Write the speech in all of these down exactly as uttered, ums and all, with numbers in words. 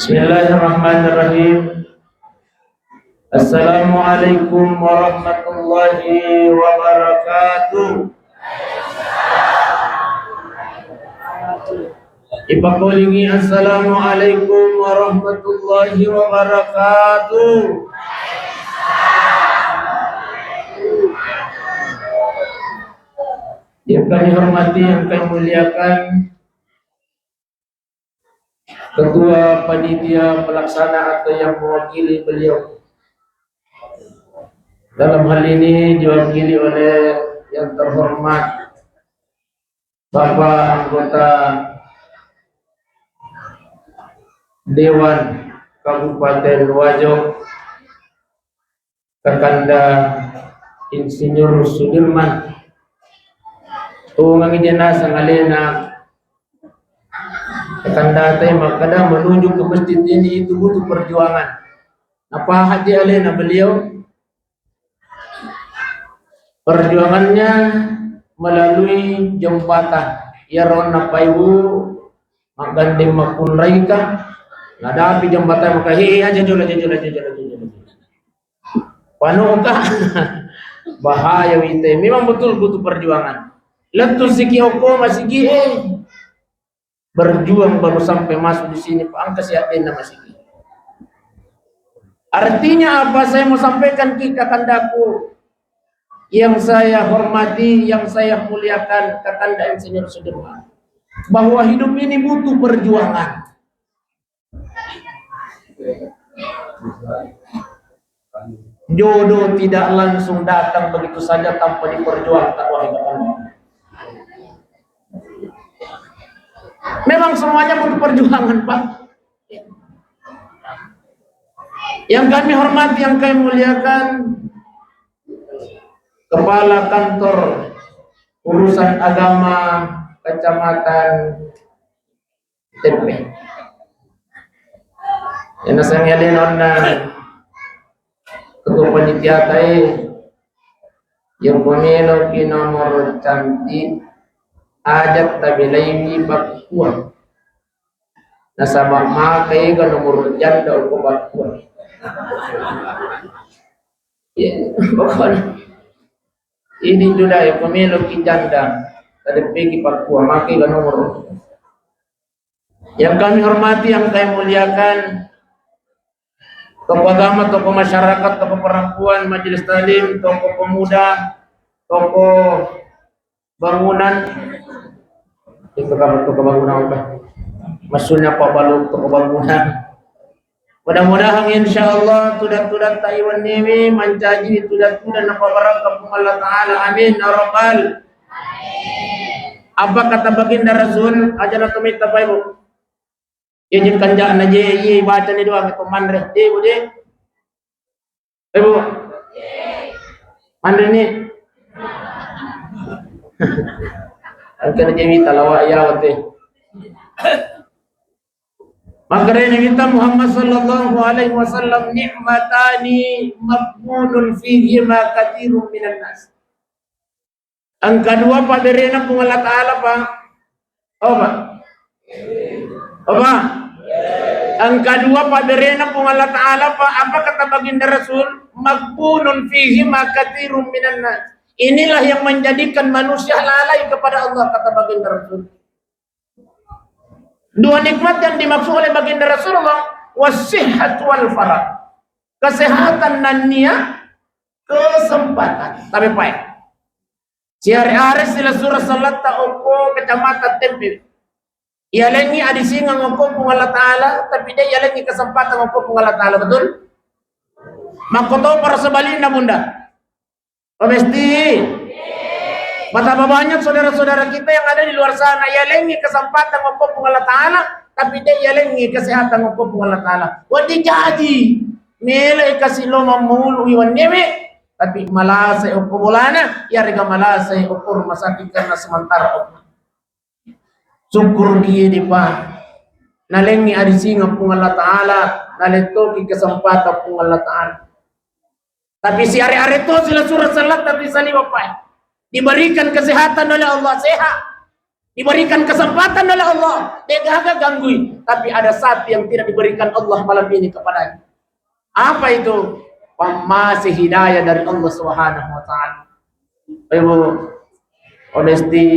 Bismillahirrahmanirrahim. Assalamualaikum warahmatullahi wabarakatuh. Ipakolingi, assalamualaikum warahmatullahi wabarakatuh. Yang kami hormati, yang kami muliakan, Ketua Panitia Pelaksana atau yang mewakili beliau. Dalam hal ini diwakili oleh yang terhormat Bapak Anggota Dewan Kabupaten Wajo, Kakanda Insinyur Sudirman. Tuwongengngi jenazah alena. Kakanda te makkeda menuju ke masjid ini itu butuh perjuangan. Apa haji alena beliau? Perjuangannya melalui jembatan. Iyaro napaiwu maggandeng makkunraika, nadapi jembatan maka, "He, aja jolo, aja jolo, aja jolo, aja jolo." Panoka bahaya wite. Memang betul butuh perjuangan. Lettu siki okko masigi, eh. Berjuang baru sampai masuk di sini, Pak. Angka siap dena masigi. Artinya apa saya mau sampaikan ki kakandaku yang saya hormati, yang saya muliakan, Kakanda Insinyur Sudirman, bahwa hidup ini butuh perjuangan. Jodoh tidak langsung datang begitu saja tanpa diperjuangkan, wahai Kakanda. Memang semuanya butuh perjuangan, Pak. Yang kami hormati, yang kami muliakan, Kepala Kantor Urusan Agama Kecamatan Tempe. Yang saya ngeleng onna ketua panitia tai, yang pemelo ki nomor cantik, ajak tabelaiwi pakkua. Nasaba maka ega nomor janda uko pakkua. Iya, pokoknya. Ini sudah ya, pemelo ki janda, tadeppeki pakkua, maka ega nomor. Yang kami hormati, yang kami muliakan, tokoh agama, tokoh masyarakat, tokoh perempuan, majelis taklim, tokoh pemuda, tokoh bangunan. Itu kabar tokoh bangunan apa? Maksudnya apa balu tokoh bangunan? Mudah-mudahan insyaallah tudang-tudang taiwan newe mancaji tudang-tudang napabarakka Puang Allah Ta'ala. Amin ya rabbal. Apa kata baginda Rasul? Aja na tometta, Pak Ibu. Iya je kanja'na je, iya bacani doang to manre. De, Bu, de. Eh, Bu. Manre ni. Engka na je mita lawa iya wate. Makkedani Nabitta Muhammad sallallahu alaihi wasallam, "Ni'matani maghbunun fihima katsirun minan nas." Engka dua pabberena Puang Allah Ta'ala, Pak. Oh, Pak. Oh, Pak. Engka dua pabberena Puang Allah Ta'ala, Pak. Apa kata baginda Rasul? "Maghbunun fihima katsirun minan nas." Inilah yang menjadikan manusia lalai kepada Allah, kata baginda Rasul. Dua nikmat yang dimaksud oleh baginda Rasulullah, "Wasihhat wal farah." Kesehatan nennia kesempatan. Tapi pae. Siare-are sila sura salatta okko kecamatan Tempe. Yalengngi adisingeng okko Puang Allah Ta'ala, tapi de yalengngi kesempatan okko Puang Allah Ta'ala, betul? Makkotoparo sebalikna, Bunda. Pamesti. Betapa banyak saudara-saudara kita yang ada di luar sana, yalengngi kesempatan okko Puang Allah Ta'ala, tapi de yalengngi kesehatan okko Puang Allah Ta'ala. Wedding jaji, mele kasi lo mammulu iwan newe, tapi malasai okko bolana, yarega malasai okko rumah sakit karena sementara okko. Syukur ki di, Pak. Nalengngi adisingeng Puang Allah Ta'ala, nalettoki kesempatan Puang Allah Ta'ala. Tapi siare-are to sila sura salatta ri saliweng, Pak. Diberikan kesehatan oleh Allah, sehat. Diberikan kesempatan oleh Allah, de' gaga ganggui. Tapi ada satu yang tidak diberikan Allah malam ini kepadanya. Apa itu? Pammase hidayah dari Allah Subhanahu wa Ta'ala. Ibu, honesti,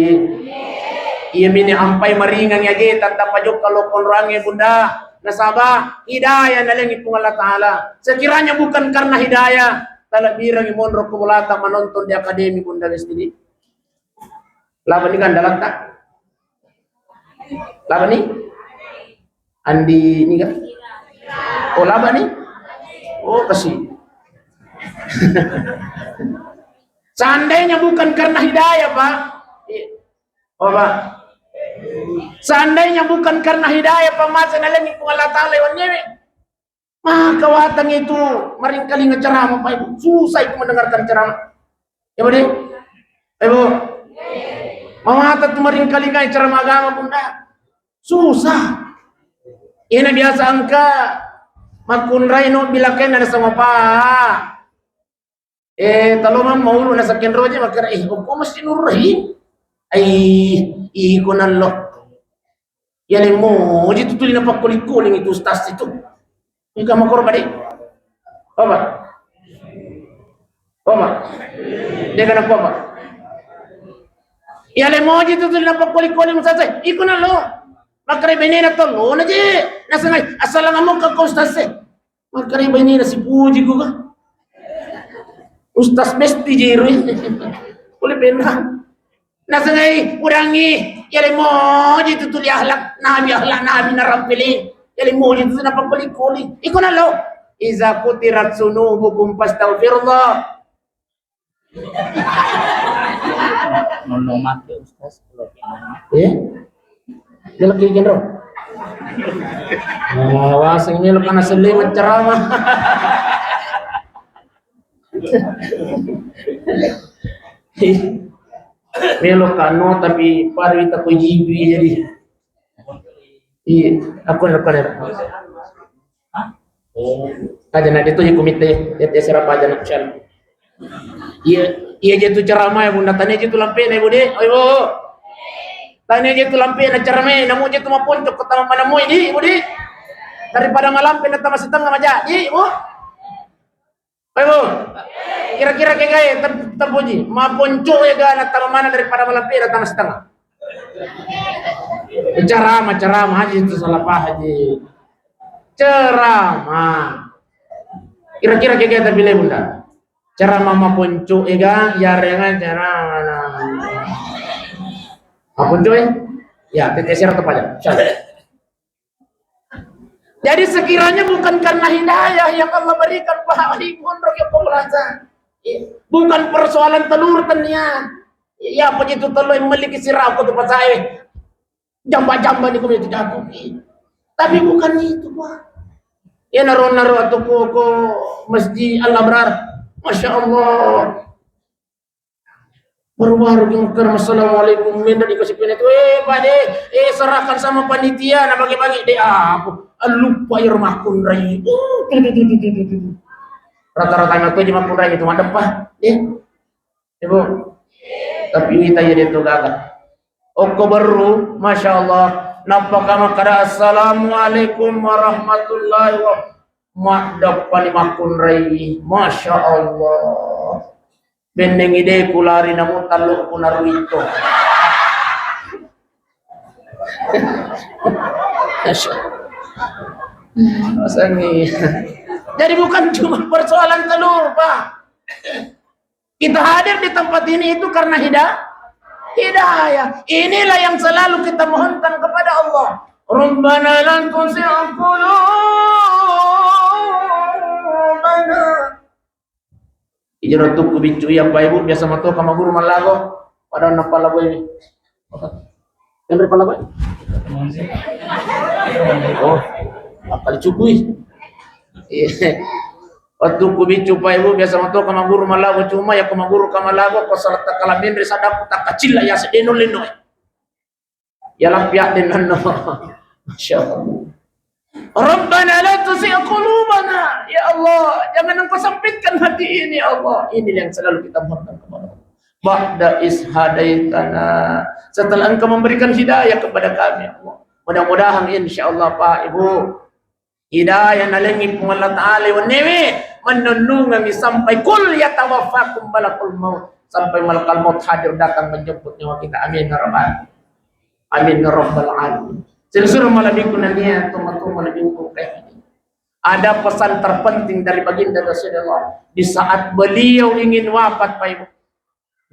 iya mini ampai maringang ya ge, tanta pajokka lo konroangnge, Bunda. Nasaba hidayah nalengi Puang Allah Ta'ala. Sekiranya bukan karena hidayah, talebbirangi monro ko bolata menonton di akademi, Bunda, honesti. Laba ni gandalatta? Laba ni? Andi ni ga? Oh, laba ni? Oh, kasi. Seandainya bukan karena hidayah, Pak. Oh, Pak. Seandainya bukan karena hidayah, Pak, masa nalengi Puang Allah Ta'ala, iwan nyewe. Maka watang itu maringkalinga ceramah, Pak Ibu. Susah itu mendengarkan ceramah. Ya, Bu, de'? Ibu. Mawatang tu maringkalinga ceramah agama, Bunda. Susah. Ina biasa engka makkunrai no bilakena ada sama, Pak. Eh, talo mamma ulu na sakenroje makkeda, "Eh, okko Masjid Nur Rahim." Ai, iko nallo. Iya le moji tu tuli napakkoli-koli itu ustaz itu. Ika makoro pade. Apa? Apa? Dia kena apa? Iya le moji tu tuli napakkoli-koli ustaz. Iko nallo. Makkeda benena tollo na je. Nasengai, "Assalamualaikum, Ustaz." Makkeda bainena sipuji ku ga. Ustaz besti jiru. Boleh pena. Nasengai urangi, ya le moji tu tuli akhlak Nabi, akhlak Nabi narampili. Ya le moji tu napakkoli-koli. Iko nallo. "Iza kutirat sunubukum fastaghfirullah." Nonno make, Ustaz, kalau nonno make. Eh? Dia lagi gendro. Nah, waseng ini lo kana sele maccarama. Melo kano tapi pari tak kau jibi jadi. Iya, aku nak kau. Aja nak itu hukum itu, ya, ya, serapa aja nak, Chan. Iya, iya, je tu ceramah ya, Bunda. Tania je tu lampena, Ibu, de'. Ayo, Bu. Tania je tu lampena ceramah, namu je tu maponcok ko tama mana mu ini, Ibu, de'. Daripada malampe na tama setengah maja, Ibu. Ayo, Bu. Kira-kira ke gaya tem-, tempoji. Maponco ya ga na tama mana daripada malampe na tama setengah. Ceramah, ceramah aja itu salah paham aja. Ceramah. Kira-kira ke gaya tapi le, Bunda. Ceramah maponco ega, ya rengan ceramah. Maponco, eh? Ya, tete sira tepaja. Jadi sekiranya bukan karena hidayah yang Allah berikan, Pak, ibu, ya, pemirsa. Bukan persoalan telur tania. Ya, apa itu telur yang memiliki sirah aku tuh, Pak, saya. Jamba-jamba ni ko itu jago. Tapi bukan itu, Pak. Ya, naro-naro atau ko, ko Masjid Al Abrar. Masya Allah. Baru-baru ki makkeda, "Assalamualaikum," menda dikasih pena itu, "Eh, Pak de, eh, serahkan sama panitia, na bagi-bagi de." Ah, aku, ah, lupa ya makkunrai. Uh, tu, tu, tu. Rata-rata nggak tahu cuma kunrai itu madep, Pak. Eh, Ibu. Tapi wita ya itu gaga. Okko baru, Masya Allah. Nappa ka makkeda, "Assalamualaikum warahmatullahi wabarakatuh." Maddeppani makkunrai. Masya Allah. Benneng ide ku lari namu tallu ku naruito. Masya Allah. Masangi. Jadi bukan cuma persoalan telur, Pak. Kita hadir di tempat ini itu karena hida-, hidayah. Inilah yang selalu kita mohonkan kepada Allah. Rabbana la tuzigh qulubana. Ijaro tukku biccu iya, Pak Ibu, biasa matoka maguru mallago, padahal nappa lago ini. Yang dari Palabai? Oh, apa dicukui? Iya. Waktu ku biccu, Pak Ibu, biasa matoka maguru mallago, cuma ya ko maguru ka mallago, ko salah takala menre sadaku takacilla ya sedeno leno. Ya lapia den anno. Masya Allah. Rabbana la tuzigh qulubana. Ya Allah, jangan Engkau sempitkan hati ini, ya Allah. Ini yang selalu kita mohonkan kepada Allah. ba'da is hadaitana. Setelah Engkau memberikan hidayah kepada kami, ya Allah. Mudah-mudahan, insya Allah, Pak, Ibu, hidayah nalengi Puang Allah Ta'ala wennewe, mennennungengi sampai kul yatawaffakum malakul maut, sampai malakal maut hadir datang menjemput nyawa kita. Amin ya rabbal, amin ya rabbal alamin. Sira-sira malebbiku nennia tomatoa malebbiku kae. Ada pesan terpenting dari baginda Rasulullah di saat beliau ingin wafat, Pak Ibu.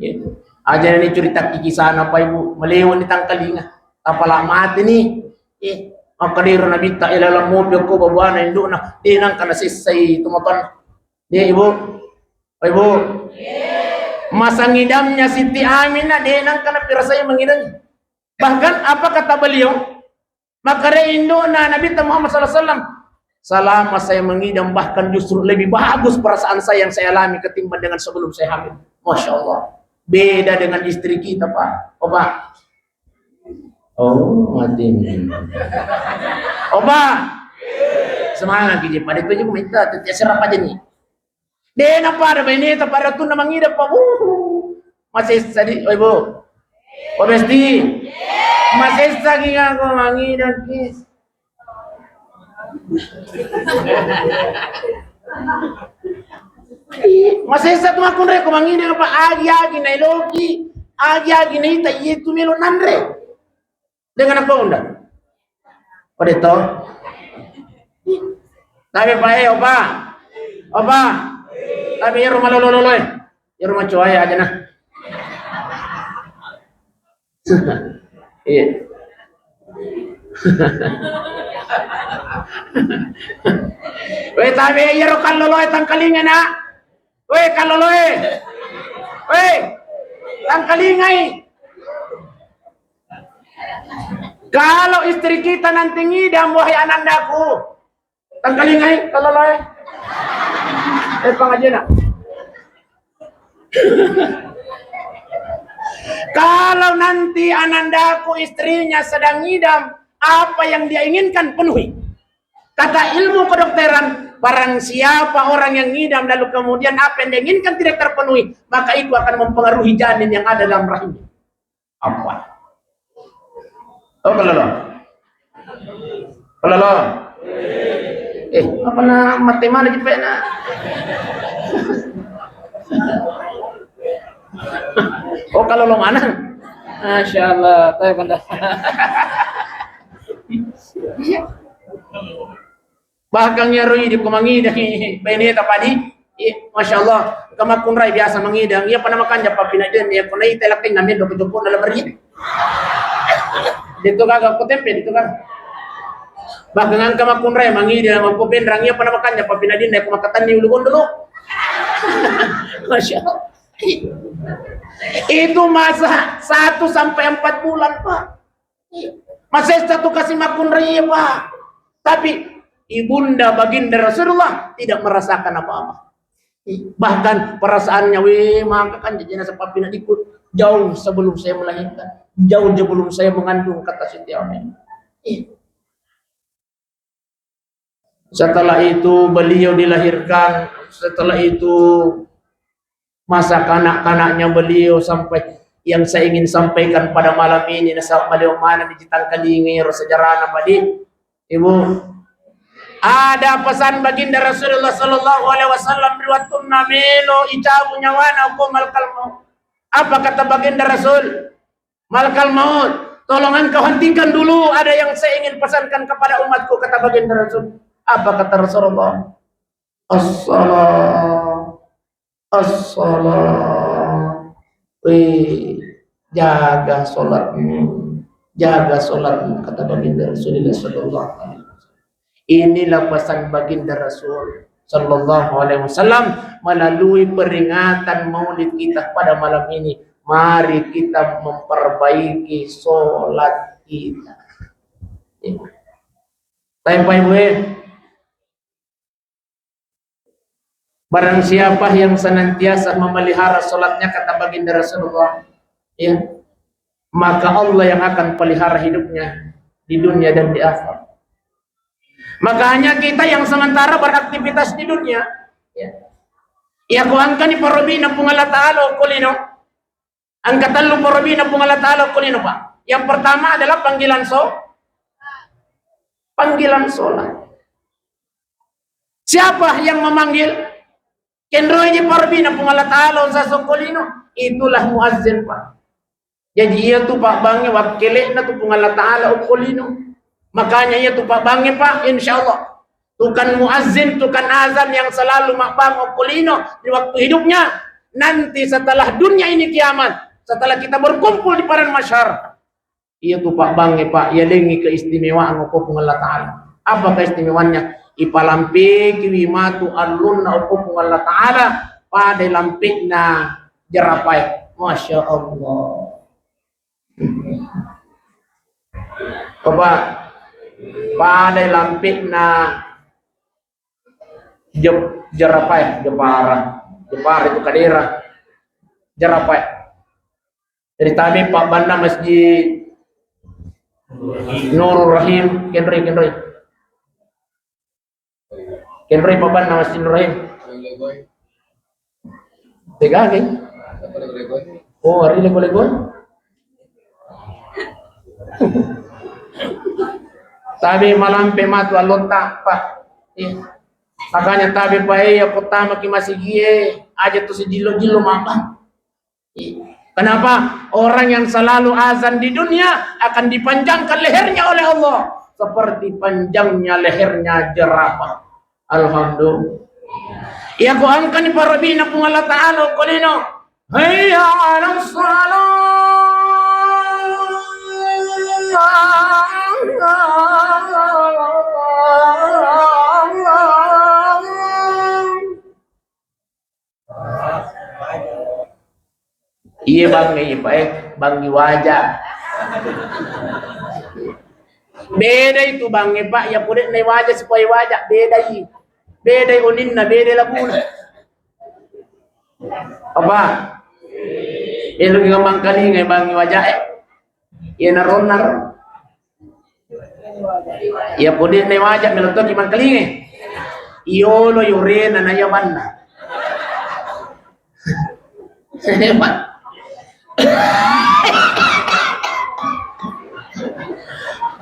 Gitu. Aja ni cerita kisahna, Pak Ibu, malewa ni tangkalinga. Apala mati ni. Eh, maka dero Nabitta ilalang mopi ko babuana indukna, de nangka nasessai tomatoanna. Ya, Ibu. Pak Ibu. Masa ngidamnya Siti Aminah, de nangka napirasai mangidam. Bahkan apa kata beliau? Makkedai indukna Nabitta Muhammad sallallahu alaihi wasallam, "Selama saya mengidam, bahkan justru lebih bagus perasaan saya yang saya alami ketimbang dengan sebelum saya hamil." Masya Allah. Beda dengan istri kita, Pak. Oh, Pak. Oh, mati. Oh, Pak. Semangat gitu, Pak. Itu juga minta, tetap serap aja nih. De napada baineta pada tunna mangidang, Pak. Wuhu. Masessa di, oi, Bu. Oh, Besti. Masessa ki ngako mangidang ki. Masessa tu makkunrai ko mangidang, Pak. Agi-agi nailoki, agi-agi naita, iya tu melo nanre. Dengan apa unda? Pada to? Tapi Pak, eh, Opa. Opa. Tapi ya rumah lolo-lolo, eh. Ya rumah cowok ya aja nah. Iya. Weh, tapi ya ro kallolo, eh, tangkalinga, nak. Weh, kallolo, eh. Weh, tangkalingai. Kalau istri kita nanti ngidam, wahai anandaku, tangkalingai, kallolo, eh. Eh, pengajian, nak. Kalau nanti anandaku istrinya sedang ngidam, apa yang dia inginkan penuhi. Kata ilmu kedokteran, barang siapa orang yang ngidam lalu kemudian apa yang dia inginkan tidak terpenuhi, maka itu akan mempengaruhi janin yang ada dalam rahimnya. Apa? Oh, kallolo. Kallolo. Eh, apa na mate mana jepena? Oh, kallolo mana? Masya Allah, tahu kan dah. Bahkan iyaro idi ko mangidang baineta padi, i, Masya Allah, engka makkunrai biasa mangidang, iya pada makanja pappinadinna, iya ko naita lakkainna mendo ko jokko dalam ri. Itu gaga ko tempe, itu gaga. Bahkan engka makkunrai mangidang, ko penrang, iya pada makanja pappinadinna, ko makatanni ulu gondolo. Masya Allah. Itu masa satu sampai empat bulan, Pak. Masessa tu kasi makkunrai, Pak. Tapi ibunda baginda Rasulullah tidak merasakan apa-apa. Bahkan perasaannya, weh, maka kan jajana sepapi nak ikut jauh sebelum saya melahirkan, jauh sebelum saya mengandung, kata Siti Aminah. Setelah itu beliau dilahirkan, setelah itu masa kanak-kanaknya beliau sampai yang saya ingin sampaikan pada malam ini, nasaba beliau mana di tangkalinga ro sejarahna padi. Ibu, ada pesan baginda Rasulullah sallallahu alaihi wasallam ri wattunna melo icabu nyawana ko malakal maut. Apa kata baginda Rasul? Malakal maut, tolong engkau hentikan dulu, ada yang saya ingin pesankan kepada umatku, kata baginda Rasul. Apa kata Rasulullah? As-salah, as-salah. Weh, jaga sholatmu, jaga sholatmu, kata baginda Rasulullah sallallahu alaihi wasallam. Inilah pesan baginda Rasul sallallahu alaihi wasallam melalui peringatan maulid kita pada malam ini. Mari kita memperbaiki sholat kita. Baik, Bapak Ibu, eh. Barang siapa yang senantiasa memelihara sholatnya, kata baginda Rasulullah, ya, maka Allah yang akan pelihara hidupnya di dunia dan di akhirat. Makanya kita yang sementara beraktivitas di dunia, ya. Ya, ko engkani parobina Puang Allah Ta'ala, ko lino. Engka tellu parobina Puang Allah Ta'ala okko lino, Pak. Yang pertama adalah panggilan so-, panggilan sholat. Siapa yang memanggil? Kenroi je parobina Puang Allah Ta'ala onsa sokko lino, itulah muazzin, Pak. Jadi iya tu Pak Bangnge wakkele'na tu Puang Allah Ta'ala okko lino. Makanya iya tu Pak Bangnge, Pak, insya Allah tukang muazzin, tukang azan yang selalu mabbang okko lino di waktu hidupnya, nanti setelah dunia ini kiamat, setelah kita berkumpul di padang mahsyar, iya tu Pak Bangnge, Pak, yalengngi keistimewaan okko Puang Allah Ta'ala. Apa keistimewaannya? Ipalampekiwi matu allonna okko Puang Allah Ta'ala, pada lampe'na jarapae. Masya Allah. Bapak, pada lampe'na je-, jarapae, jepara. Jepara itu kadera. Jarapae. Jadi tabe pabbanna Masjid Nurul Rahim, kenroi, kenroi. Kenroi pabbanna Masjid Nurul Rahim. Tega ke? Oh, hari lego-lego. Tabe malampe matu allotta, Pak. Iya. Makanya tabe pae ya pertama ki masigie, aja tu sejillo-jillo mabang. Kenapa? Orang yang selalu azan di dunia akan dipanjangkan lehernya oleh Allah seperti panjangnya lehernya jerapah. Alhamdulillah. Iya ko engkani parobina Puang Allah Ta'ala okko lino. Hayya 'alas shalah. Iya, Bang, iya, Pak, eh, Bang Iwaja. Beda itu, Bang, eh, Pak, ya, pudek na Iwaja supaya Iwaja, beda i. Beda i oninna, beda laguna. Apa? Elo ki mangkalinga, Bang Iwaja, eh. Iya, naro, naro. Iya, pudek na Iwaja, melo toki mangkalinga. Iyolo, yorena, na iya banna.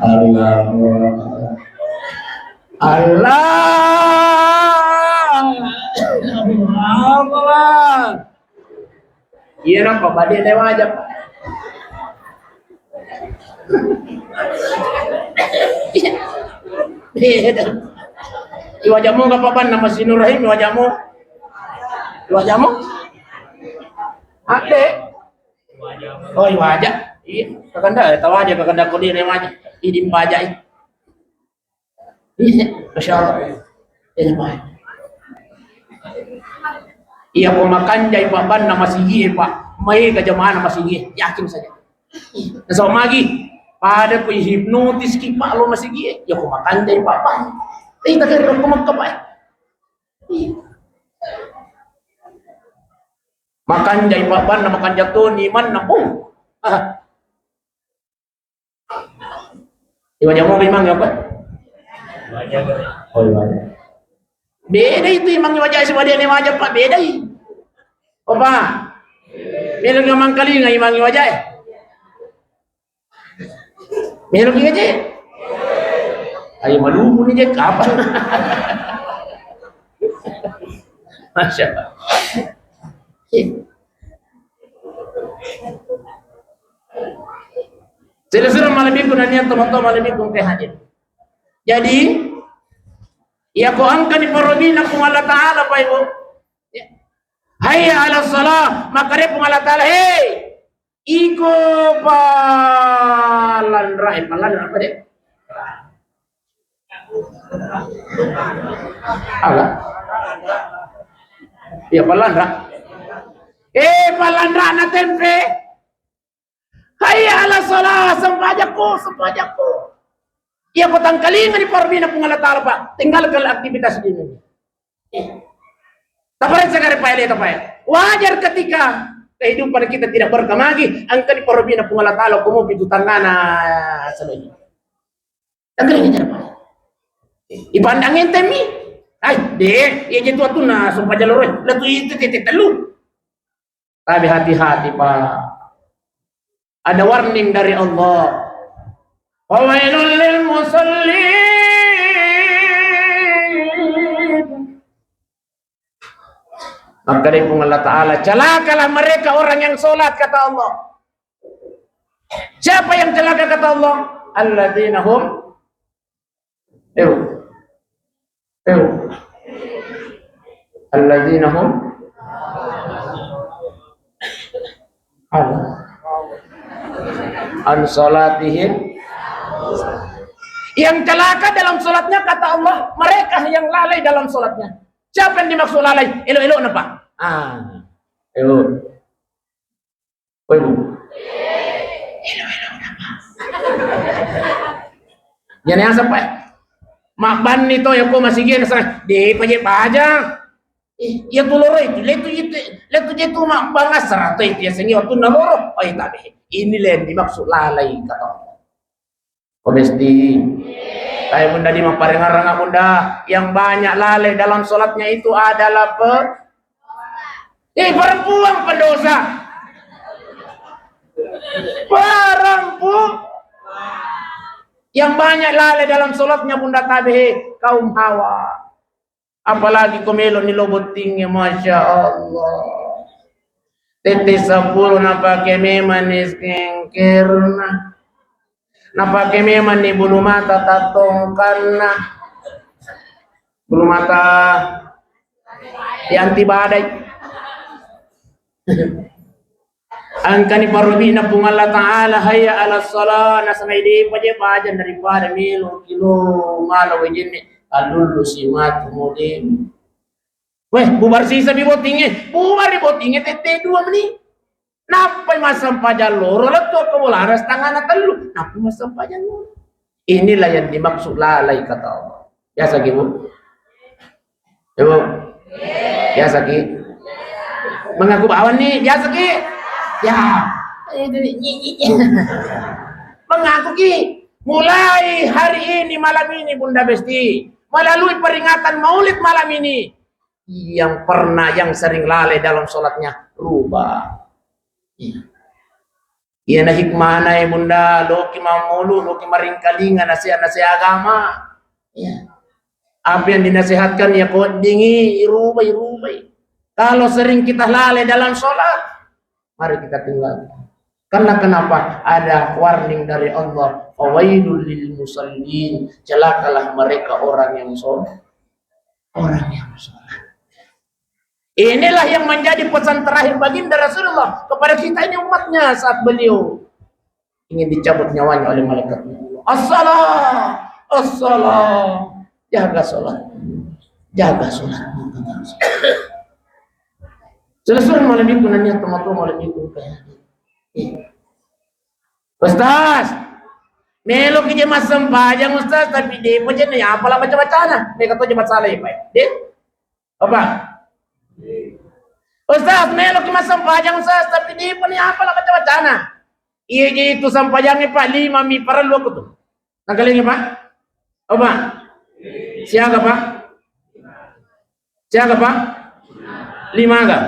Allahu Akbar. Allah. Allahu Akbar. Iya, napa? Bade na Iwaja. Iya. Iwajamu ga papan nama Sinurahim, Iwajamu? Iwajamu? Ade. Oh, Iwaja. Iya, kakanda, tawaja, kakanda kodi na Iwaja. Idi Iwaja, iya. Iya, Masya Allah. Iya, Pak. Iya, ko makanjai, Pak, banna masigie, Pak. Maega jamaana masigie. Yakin saja. Nasaba magi, pada ko hipnotis ki, Pak, lo masigie. Iya, ko makanjai, Pak, Pak. Eh, tak kira ko Mekka, Pak. Iya. Makanjai, Pak, banna makanja toni, manna, oh. Ah. Iwaja mo imang apa? Oh, Iwaja. Beda itu imang Iwaja, si Iwaja ni Iwaja, Pak, beda i. Apa? Melo ki mangkalinga imang Iwaja, eh? Melo ki aja. Ayo malumu ni je, kapan? Masya Allah. Sila-sila malebbiku nania tomatoa malebbiku engka hadir. Jadi, iya ko engka ni parobina Puang Allah Ta'ala, Pak Ibu. Ya. Hayya 'ala shalah, makare Puang Allah Ta'ala, hei, iko palanra, eh, palanra apa deh? Ala. Iya, palanra. Eh, palanra na tempe. Hayya 'ala shalah, sempajakku, sempajakku. Iya, ko tangkalinga ni parobina Puang Allah Ta'ala, Pak. Tinggalkan aktivitas ini. Taparenca kare pae le tapae. Wajar ketika kehidupan kita tidak berkah magi, engka ni parobina Puang Allah Ta'ala ko mopi tu tangana saloji. Engka ni cara pae. Ipandang entemi. Ai, de, iya je tu atunna sumpah jalur, eh. Lah tu itu tete telu. Tapi hati-hati, Pak. Ada warning dari Allah. Fawailul lil musallin. Maka dari Puang Allah Ta'ala, "Celakalah mereka orang yang sholat," kata Allah. Siapa yang celaka, kata Allah? Alladzina hum, eh, eh. Alladzina hum, al-, an salatihim. Yang celaka dalam sholatnya, kata Allah, mereka yang lalai dalam sholatnya. Siapa yang dimaksud lalai? Elo-elo napa? Ah, elo. Woi, Bu. Elo-elo napa? Jadi yang sampai mabbanni to, ya ko masih gini, saya di paja-paja. Ih, iya tu loro itu, letu itu, letu je tu mak bangas serato itu ya sengi waktu naloro. Oh, iya, tapi ini yang dimaksud lalai, kata Allah. Ko besti. Tapi Bunda di mapparengarang Bunda, yang banyak lalai dalam sholatnya itu adalah pe-, eh, perempuan pendosa. Perempuan. Yang banyak lalai dalam sholatnya Bunda tabe, kaum hawa. Apalagi ko melo ni lo bottingnge, Masya Allah. Tette seppulo napake memang ni skincare-na. Napake memang ni bulu mata tattongkanna. Bulu mata di anti badai. Engkani parobina Puang Allah Ta'ala, hayya 'alas shalah, nasanai de paja-paja daripada melo kilo mala wejenne, alullu si matu modemu. Weh, bubar sisa mi bottingnge, bubar ri bottingnge tette dua meni. Nappai massempajang loro, lettu ko bolara setengana tellu, nappai massempajang loro. Inilah yang dimaksud lalai, kata Allah. Biasa ki, Bu? Ibu? Biasa ki? Mengaku bawang nih, biasa ki? Ya. Itu nih, nyi, nyi, nyi. Mengaku ki. Mulai hari ini, malam ini, Bunda Besti, melalui peringatan Maulid malam ini, yang pernah, yang sering lalai dalam sholatnya, rubah. Iya. Iyana hikmahna, eh, Bunda, loki mammulu, loki maringkalinga nasihat-nasihat agama. Iya. Apa yang dinasihatkan, ya, ko dingi, irubai, irubai. Kalau sering kita lalai dalam sholat, mari kita tinggal. Karena kenapa? Ada warning dari Allah, "Fawailul lil musallin." Celakalah mereka orang yang sholat. Orang yang sholat. Inilah yang menjadi pesan terakhir baginda Rasulullah kepada kita ini umatnya saat beliau ingin dicabut nyawanya oleh malaikat Allah. "As-salah, as-salah." Jaga sholat. Jaga sholat. Selesai malam itu nanya teman-teman malam itu kayak, eh, Ustaz, melo ki je massempajang, Ustaz, tapi de pa je ni apa lah baca-bacana. Mega to je masalah, Pak. De? Apa? Ustaz, melo ki massempajang, Ustaz, tapi de pa ni apa lah baca-bacana. Iya je itu sempajangnya, Pak, lima mi parellu aku tuh. Nangkalingi, Pak? Apa? Siaga, Pak? Siaga, Pak? Lima aga?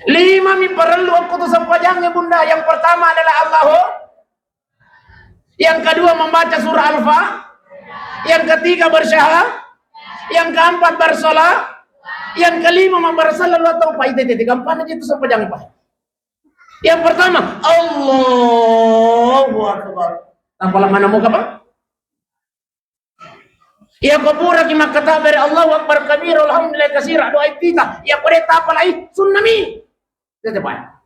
Lima mi parellu aku tuh sempajangnya, Bunda. Yang pertama adalah Allahu. Yang kedua membaca surah Al-Fa. Yang ketiga bersyahadat. Yang keempat bersolat. Yang kelima membaca salawat atau Pak. Itu, itu, itu. Gampang aja itu sempajang, Pak. Yang pertama, Allahu Akbar. Tapala mana muka, Pak? Iya, ko pura ki makkatabbere, Allahu Akbar kabira, alhamdulillah katsira, doa iftitah. Iya, ko de tapalai, sunnami. Tete, Pak.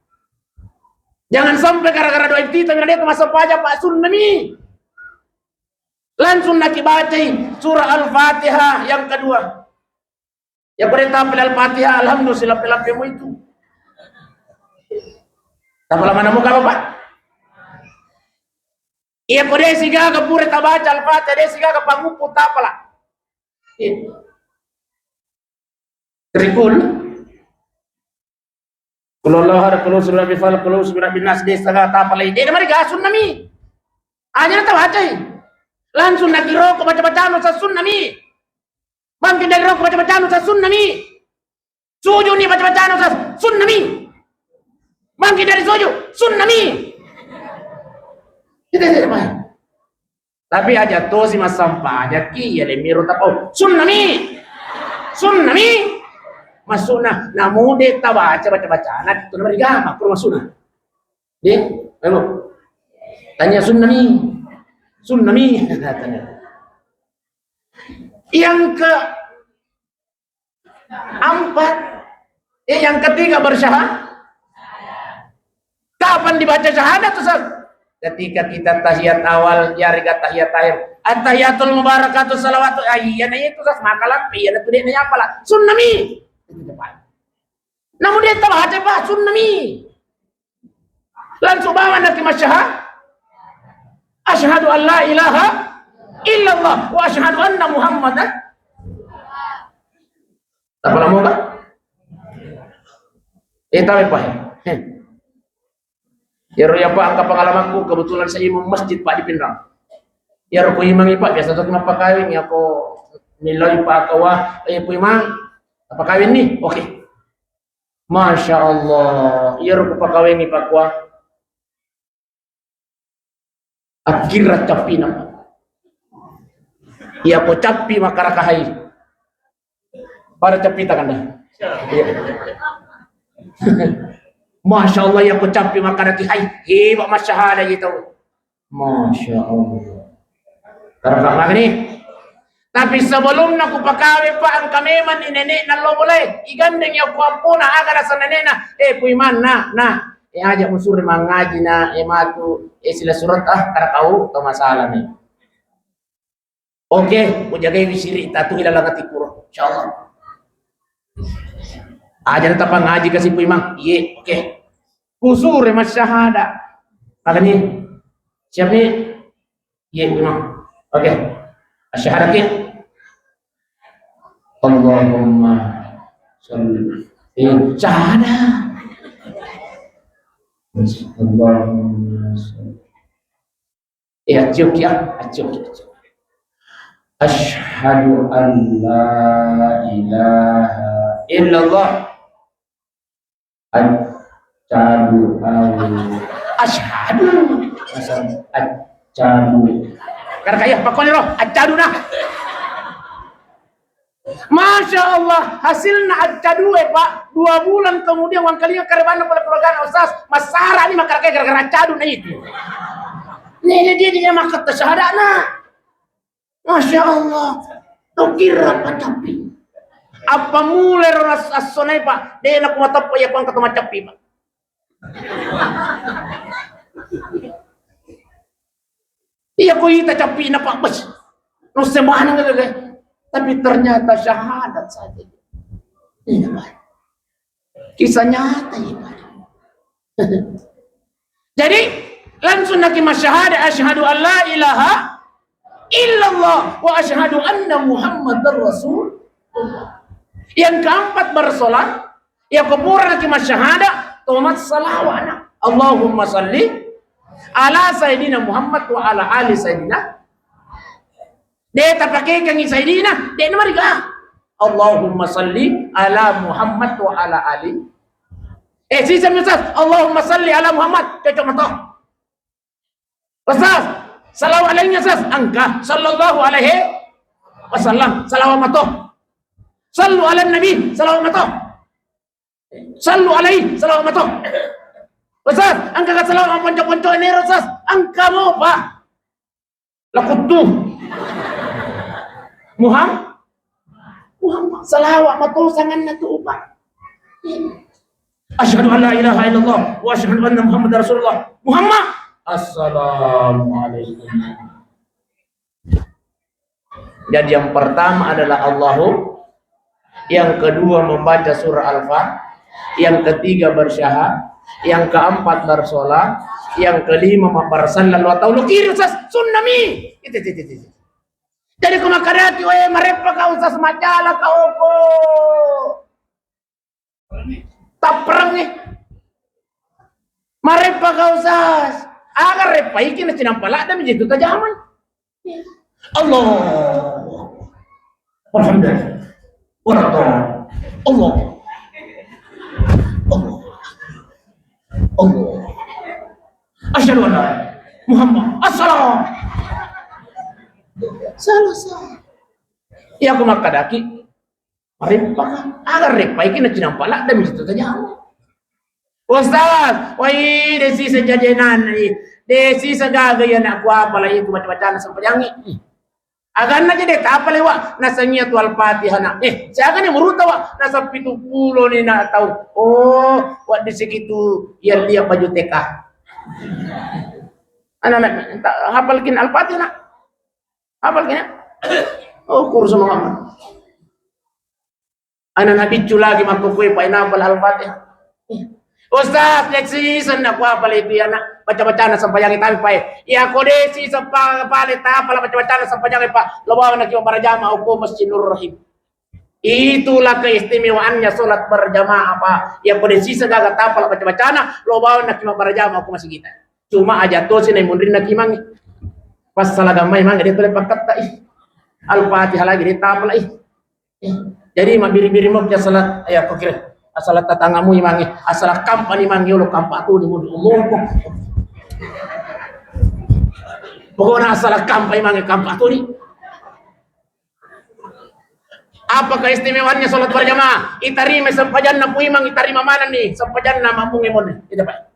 Jangan sampai gara-gara doa iftitah, de massempajang, Pak, sunnami. Langsung nakibacai surah Al-Fatihah yang kedua. Ya, ko de tapalai Al-Fatihah, alhamdulillah, silape-lapemu itu. Tapala mana muka, Bapak? Iya, ko de sigaga pura tabaca Al-Fatihah, de sigaga panguppu tapala. Iya. Rikul. Qul huwallahu ahad, qul a'udzu birabbil falaq, qul a'udzu birabbin nas, de sigaga tapalai. De mari ga sunnami. Aja na tabacai. Langsung nakiroko baca-bacanu sa sunnami. Bangkit dari roko baca-bacanu sa sunnami. Sujuni baca-bacanu sa sunnami. Bangkit dari sujud, sunnami. Kita tidak main. Tapi aja tosi massampajakki, iya le miro tapau. Sunnami. Sunnami. Maksudna, namu de tabaca baca-bacana, itu namanya rigama, pura maksudna. Deh, ayo. Tanya sunnami. Sunnami. Yang keempat, eh, yang ketiga bersyahadat. Kapan dibaca syahadat tuh, Ustaz? Ketika kita tahiyat awal, yarega tahiyat akhir. At-tahiyatul mubarakatuh salawatu. Ah, iya, nah itu, Ustaz, maka lampe, iya, nah, tuh dia nanya apalah. Sunnami. Itu depan. Namu de tabaca, Pak, sunnami. Langsung bawa nanti masyhad. Asyhadu an la ilaha illallah wa asyhadu anna Muhammadan. Apa nama, Pak? Eh, tahu, Pak? Heh. Iyaro iya, Pak, engka pengalamanku, kebetulan saya imam masjid, Pak, di Pinrang. Iyaro ku imangi, Pak, biasa tu mappakawing, iya ko nilai, Pak, kawa, eh, ku imang, apa kawin nih? Oke. Masya Allah, iyaro ku pakawengi pakua. Akhirnya cappi na. Iya ko cappi makaraka hai. Pada cappi takanda. Iya. Masya Allah, iya ko cappi makaraki hai. Hebat masyhada gitu. Masya Allah. Terpahami nih. Tapi sebelumna ku pakawe, Pak, engka memang ni nenek na lo boleh. Igandeng ya ku appona, aga rasa nenekna. Eh, ku imanna, nah. Eh, aja musur mangaji na, eh, matu, eh, sila surat, ah, kada kau, to masalah nih. Oke, ku jagai wisiri tatu ilalang ati kuro. Insyaallah. Aja tetap ngaji kasih ku imang. Iye, oke. Kusure masyhada. Makanya siap nih. Iya, Imam. Oke. Asyhadu ki. Allahumma shalli. Eh, syahada. Allahumma shalli. Eh, acuk ya, acuk, acuk. Asyhadu an la ilaha illallah. Asyhadu an. Asyhadu. Asyhadu. Karena kaya pakone roh, asyhadu nah. Masya Allah, hasilna asyhadu, eh, Pak. Dua bulan kemudian, wangkalinga karebanna pole keluarga Ustaz, masara ni makaraka gara-gara asyhadu nah itu. Nih, dia, dia, dia makan syahadat nah. Masya Allah, tau kira apa cappi? Apa mulai ro nas-, assonai, Pak? De na kumatappa iya kuang ketemu cappi, Pak. Iya ko ita cappi na, Pak, bes. No semana nggak, tapi ternyata syahadat saja. Iya, Pak. Kisah nyata ini. Jadi, langsung naki masyhada, asyhadu an la ilaha illallah wa asyhadu anna Muhammadar Rasulullah. Yang keempat, bersolat, ya, ko pura naki masyhada, tomat salawana. Allahumma salli ala Sayyidina Muhammad wa ala ali Sayyidina De tapakekeng Sayyidina, de namariga. Allahumma salli ala Muhammad wa ala ali. Eh, sisa mi, Ustaz. Allahumma salli ala Muhammad. Cocok mato. Ustaz, salawat lainnya, Ustaz. Engka. Sallallahu alaihi wasallam. Salawat mato. Sallu ala Nabi. Salawat mato. Sallu alaihi. Salawat mato. Ustaz, engka ka salawat ponco-ponco ini, Ustaz. Engka mo, Pak. Lakuttu. Muham-, Muhammad. Salawat mato sanganna tu, Pak. Asyhadu an la ilaha illallah wa asyhadu anna Muhammadar Rasulullah. Muhammad. Assalamualaikum. Jadi yang pertama adalah Allahu, yang kedua membaca surah Al-Fatihah, yang ketiga bersyahad, yang keempat bersolat, yang kelima bersallallahu atau lukir, Ustaz, sunnami. Itu, itu, itu, itu. Jadi ko makadaki, we, mareppa ka, Ustaz, majala ka, oko. Tapperengngi. Mareppa ka, Ustaz. Aga reppa iki na cinampa ladda mi jitu tajamai. Allah. Alhamdulillah. Waradha. Allah. Allah. Allah. Asyhadu anna Muhammad. Assalam. Salah, salah. Iya, aku makkadaki. Mareppa ka? Aga reppa iki na cinampa ladde mi situ tajama. Ustaz, wai, de sisa jajenanna i. De sisa gaga iya na kuapala itu baca-bacana sempajangi. Aganna je de tapale wa, nasengngi tu Al-Fatihah na. Eh, siaga ni muruta wa, naseng pitu pulo ni na tau. Oh, wa di sikitu iya lia baju T K. Anak-anak, hafal kin Al-Fatihah na? Hafal kin ya? Oh, kurus sama kamu. Ana nabiccu lagi makkukue pae napal Al-Fatihah. Ustaz, de sisa na kuapale itu iya na baca-bacana sempajangi tapi pae. Iya ko de sisa pa-, pale tapala baca-bacana sempajangi pa. Lo bawa naki barjamaah ko Masjid Nur Rahim. Itulah keistimewaannya sholat berjamaah, Pak. Iya ko de sisa gaga tapala baca-bacana, lo bawa naki barjamaah ko masjid kita. Cuma aja tosi na munrinna ki mange. Pas salah gamai mange de tole pakkatta ih. Al-Fatihah lagi de tapala ih. Eh, jadi mabbiri-biri mo ja salat, ya, kok kira asal tatangamu imangi, asal kampa ni mangi, lo kampa tu ni mudu umum. Pokoknya asal kampa imangi, kampa tu ni. Apa keistimewaannya sholat berjamaah? Itarima sempajanna pu imang, itarima mana ni sempajanna makmum imam ni. Itu, Pak.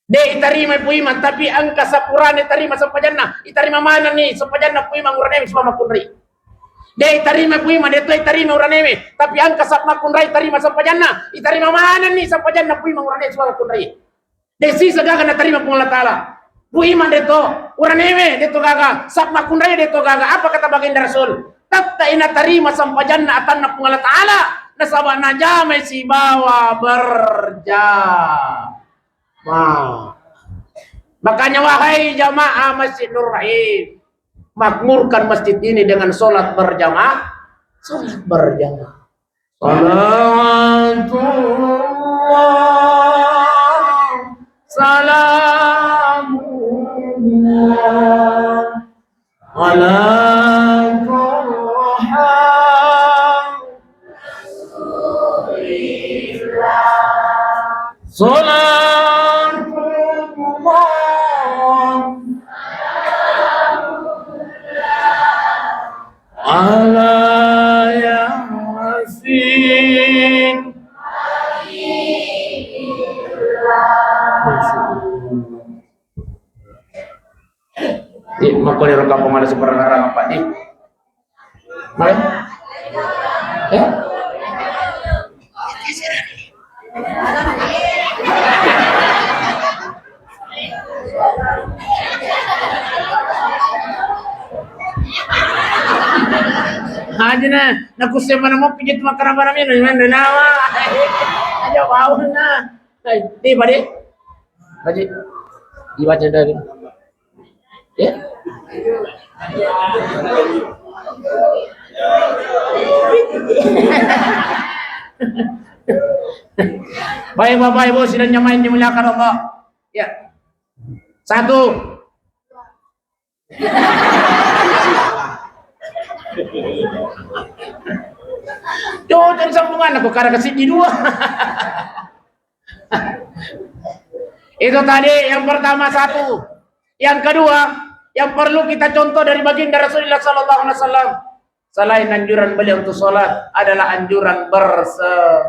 De itarima pu imang, tapi engka sapurane tarima sempajanna, itarima manenni sempajanna pu imang uranewe sibawa makkunrai. De itarima pu imang, de to itarima uranewe, tapi engka sap makkunrai tarima sempajanna, itarima manenni sempajanna pu imang uranewe sibawa makkunrai. De sisa gaga natarima Puang Allah Ta'ala. Pu imang de to, uranewe de to gaga, sap makkunrai de to gaga. Apa kata baginda Rasul? Tettai natarima sempajanna atanna Puang Allah Ta'ala, nasaba najamai sibawa berjamaah. Ma-, makanya, wahai jamaah Masjid Nur Rahim, makmurkan masjid ini dengan sholat berjamaah, sholat berjamaah. Salatullah, salamullah, ala Taha Rasulillah. Salatullah ala Yasin. Masya Allah. Di, makko ni ro kampung ada seberang-arang apa, di? Mai? Eh? Aja na, nakusse mana mau pijit makan apa namanya, mana nawa? Aja bau na. Hai, di, Pak, di? Baji, dibaca dari. Ya? Baik, Bapak Ibu, sidang jamaah yang dimuliakan Allah. Ya. Satu. Cocok sambungan aku karena kasih di dua. Itu tadi yang pertama satu. Yang kedua, yang perlu kita contoh dari baginda Rasulullah sallallahu alaihi wasallam, selain anjuran beliau untuk sholat, adalah anjuran berse-,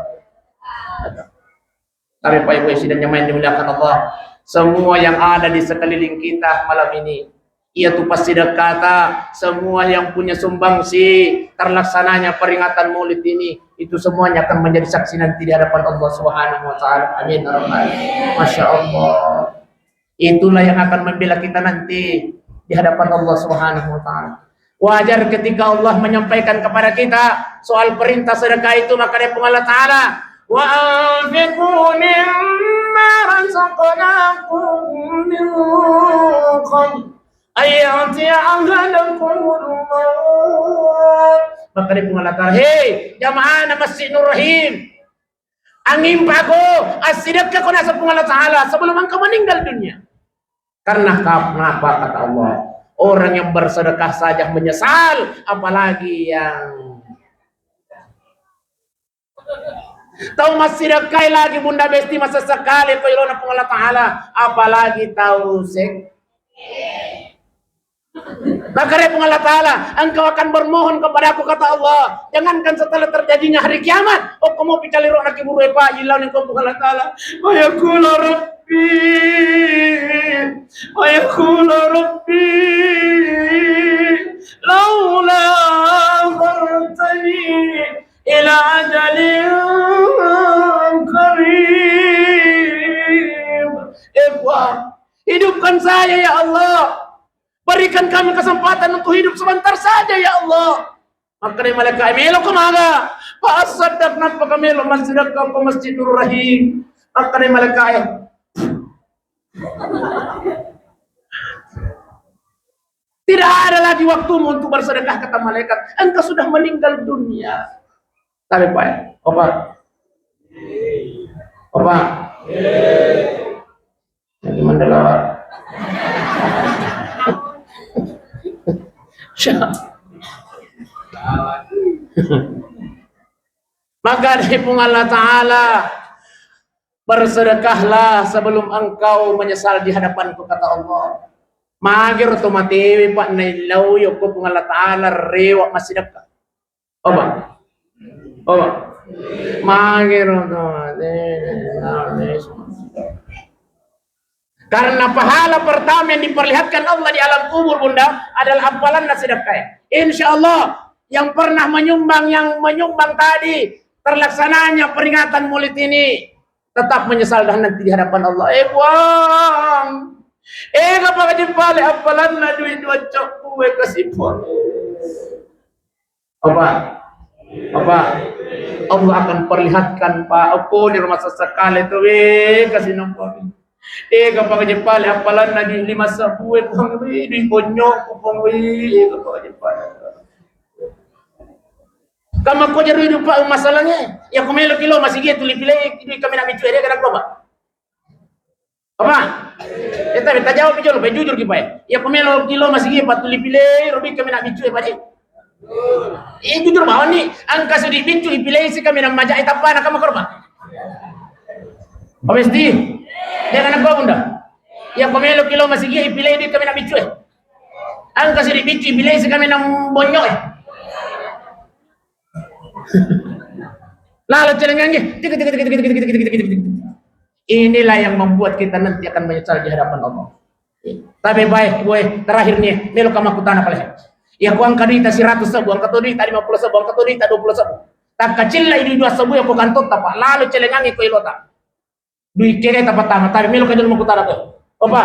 tapi Pak Ibu sidang jamaah yang dimuliakan Allah, semua yang ada di sekeliling kita malam ini, yaitu pasti dekkata, semua yang punya sumbangsi terlaksananya peringatan Maulid ini, itu semuanya akan menjadi saksi nanti di hadapan Allah Subhanahu wa Ta'ala. Amin ya Rabbal. Masya Allah. Itulah yang akan membela kita nanti di hadapan Allah Subhanahu wa Ta'ala. Wajar ketika Allah menyampaikan kepada kita soal perintah sedekah itu, maka dia Puang Allah Ta'ala, "Wa anfiqu mimma razaqnakum min qabl an ya'tiya ahadakumul maut." Maka dia Puang Allah Ta'ala, "Hei, jamaah Masjid Nur Rahim, angimpako, assidekkako naseng Puang Allah Ta'ala sebelum engkau meninggal dunia." Karena kap-, kenapa kata Allah, orang yang bersedekah saja menyesal, apalagi yang Tau massidekkai lagi Bunda Besti masessekali ko ilona Puang Allah Ta'ala, apalagi tau sek. Makanya Puang Allah Ta'ala, "Engkau akan bermohon kepadaku," kata Allah, "jangankan setelah terjadinya hari kiamat, oh kamu picali roh nak kiburu epa ilau nih Puang Allah Ta'ala." Wa yaqulu rabbi, wa yaqulu rabbi, laula akhartani ila ajalin qarib. Eh Puang, hidupkan saya ya Allah. Berikan kami kesempatan untuk hidup sebentar saja ya Allah. Makkedai malaika, "Melo ko maga?" "Fa asaddaq, nappa ka melo massidekka ko Masjidul Rahim." Makkedai malaika, "Tidak ada lagi waktumu untuk bersedekah," kata malaikat. "Engkau sudah meninggal dunia." Tapi Pak, opa. Opa. Lagi mandala. Maka dari Puang Allah Ta'ala, bersedekahlah sebelum engkau menyesal di hadapanku, kata Allah. Magero to matewe, Pak, naillau yoko Puang Allah Ta'ala rewa massidekka. Oba. Oba. Magero to matewe. Karena pahala pertama yang diperlihatkan Allah di alam kubur, Bunda, adalah appalanna sedekah. Insya Allah, yang pernah menyumbang, yang menyumbang tadi, terlaksananya peringatan Maulid ini, tetap menyesal dah nanti di hadapan Allah. Eh, Puang. Eh, kapang jempale appalanna duit dua cokku, eh, kasih Puang. Apa? Apa? Allah akan perlihatkan, Pak. Apa di rumah sesekali tu, weh, kasih nampak. Eh, kapang jempale appalanna duit lima sebbu, eh, Puang, weh, duit bonyok, Puang, weh, eh, kapang jempale. Kamu kok jadi lupa masalahnya? Ya, aku melo kilo masih gitu, lipilai, duit kami nak micu, eh, dia kadang kau, Pak. Apa? Eh, tapi tajawab jolo, bae jujur ki, Pak. Iya, ko melo kilo masigi, pattu lipilei, robi kami nak biccu, eh, Pak. Eh, jujur bawang ni, angka sudi biccu, ipilei si kami nak majak, eh, tappa na kama korba. Pamesti? Dia kana ko, Bunda. Iya, ko melo kilo masigi, ipilei di kami nak biccu, eh. Angka sudi biccu, ipilei si kami nak bonyok, eh. Lalu celengangi. Inilah yang membuat kita nanti akan menyesal di hadapan Allah. Tapi baik, boy, terakhir nih, melo kama kutana pale. Ya, ku angka duita seratus sebbu, angka to duita lima puluh sebbu, angka to duita dua puluh sebbu. Takka cilla idu dua sebbu ya ku kantotta, Pak. Lalu celengangi ko ilota. Dui kegai ta pertama, tapi melo ka jolo makkutana ko. Apa?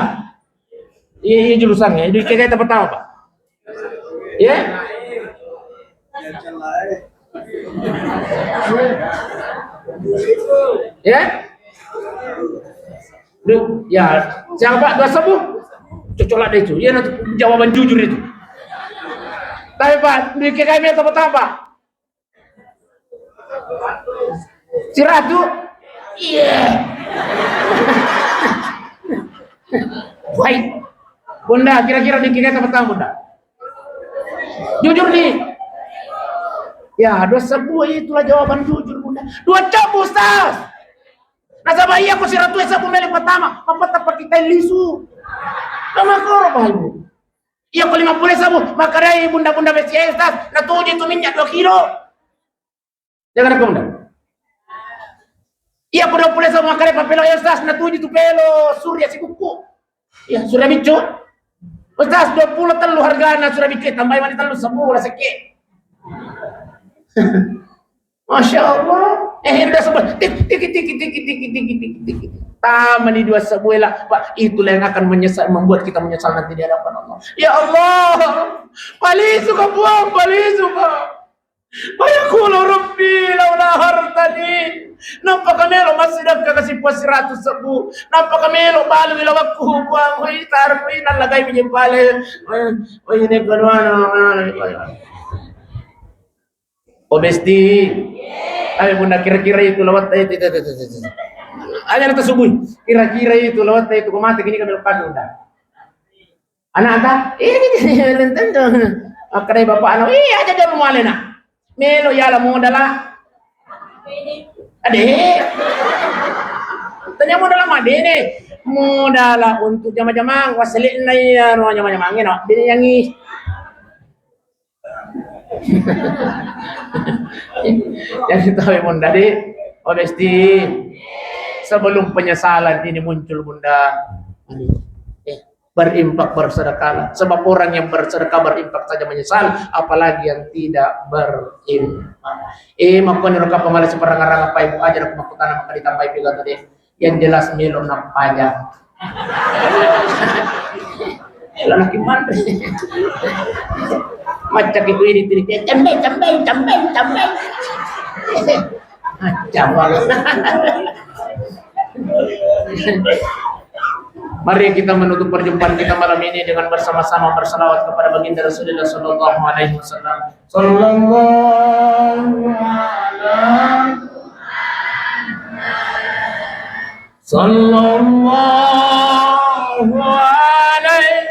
Iya, iya, jurusan ya. Dui kegai ta pertama, Pak. Iya? Iya? Duh, ya, siapa, Pak? Dua sebbu? Cocok lah deh itu. Iya, nanti jawaban jujur itu. Tapi, Pak, dui kegai melo ta pertama, Pak. Siratu? Iya. Baik. Bunda, kira-kira di kita pertama, Bunda. Jujur nih. Ya, dua sebbu itulah jawaban jujur, Bunda. Dua sebbu, Ustaz. Nasaba iya ko siratu sebbu melo pertama, apa tak pakai kain lisu. Sama korban, Ibu. Iya ko lima puluh sebbu, makkedai bunda-bunda B C S, Ustaz, natuju tu minyak dua kilo. Jangan aku, Bunda. Iya ko dua puluh sebbu, makkedai papelo, ya Ustaz, natuju tu pelo surya sikukku. Iya, surya biccu. Ustaz, dua puluh tellu hargana surya biccu, tambahi mani tellu sebbu la sekke. Masya Allah. Eh, udah sebut. Tik, tik, tik. Tamani dua sebbu lah, Pak. Itulah yang akan menyesal, membuat kita menyesal nanti di hadapan Allah. Ya Allah, palisu ka Puang, palisu ka. Wa yaqulu rabbi laula akhartani. Nappa ka melo massidekka kasi Puang siratu sebbu. Nappa ka melo balu ilawakku Puang. Woi, tarpi nallagai mijempale. Woi, ini kedua. Oh, besti. Ayo, Bunda, kira-kira itu lewat itu, itu, itu, itu, itu. Ayo, nanti subuh. Kira-kira itu lewat itu, kau mati gini kami lepas, Bunda. Anak ta? Ini, ini, ini, tentu. Makkedai bapak anak, iya aja dia rumah lena. Melo ya lah modala. Ade. Tanya modal madene. Modal untuk jama-jamang, wasselenna iya ro jama-jamang, no. Bini yangi. Jadi tahu, Bunda, di, oh, Besti, sebelum penyesalan ini muncul, Bunda, aduh, eh, berinfak, bersedekahlah. Sebab orang yang bersedekah, berinfak saja menyesal, apalagi yang tidak berinfak. Eh, makanya rokka pamala seperang-arang apa ibu aja, aku makutana maka ditambahi piga tadi. Yang jelas melo nappajang. Lelaki manre. Macam itu ini, ini, cembe, cembe, cembe, cembe. Macam apa? Mari kita menutup perjumpaan kita malam ini dengan bersama-sama bersalawat kepada baginda Rasulullah sallallahu alaihi wasallam. Sallallahu ala Sallallahu alaihi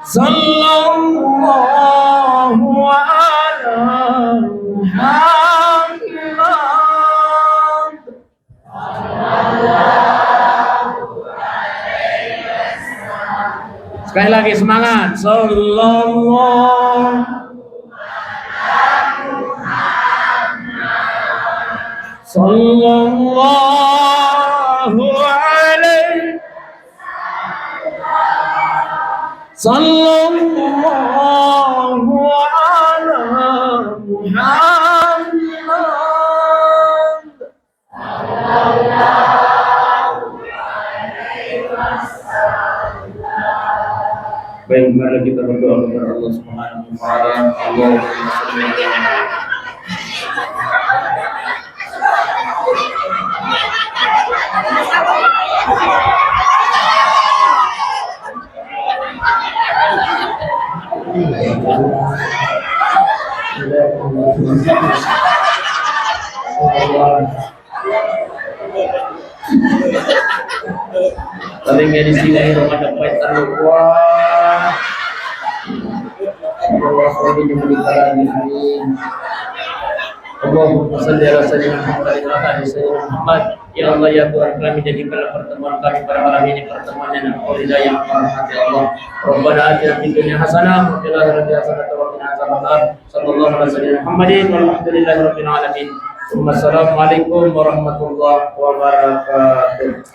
Sallallahu ala Muhammad. Sekali lagi semangat. Sallallahu Sallallahu alaihi Sallallahu ala Muhammad. Baik, mari kita berdoa kepada Allah Subhanahu wa taala. Allahumma shalli ala Muhammad. Paling ya di sini rumah dapat terlupa. Amin. Allahumma salli ala sayyidina Muhammad wa ala ali sayyidina Muhammad. Ya Allah, ya Tuhan kami, jadikanlah pertemuan kami pada malam ini pertemuan yang engkau ridai, yang engkau rahmati, ya Allah. Rabbana atina fid dunya hasanah wa fil akhirati hasanah wa qina adzabannar. Sallallahu ala sayyidina Muhammadin walhamdulillahi rabbil alamin. Tsumma assalamualaikum warahmatullahi wabarakatuh.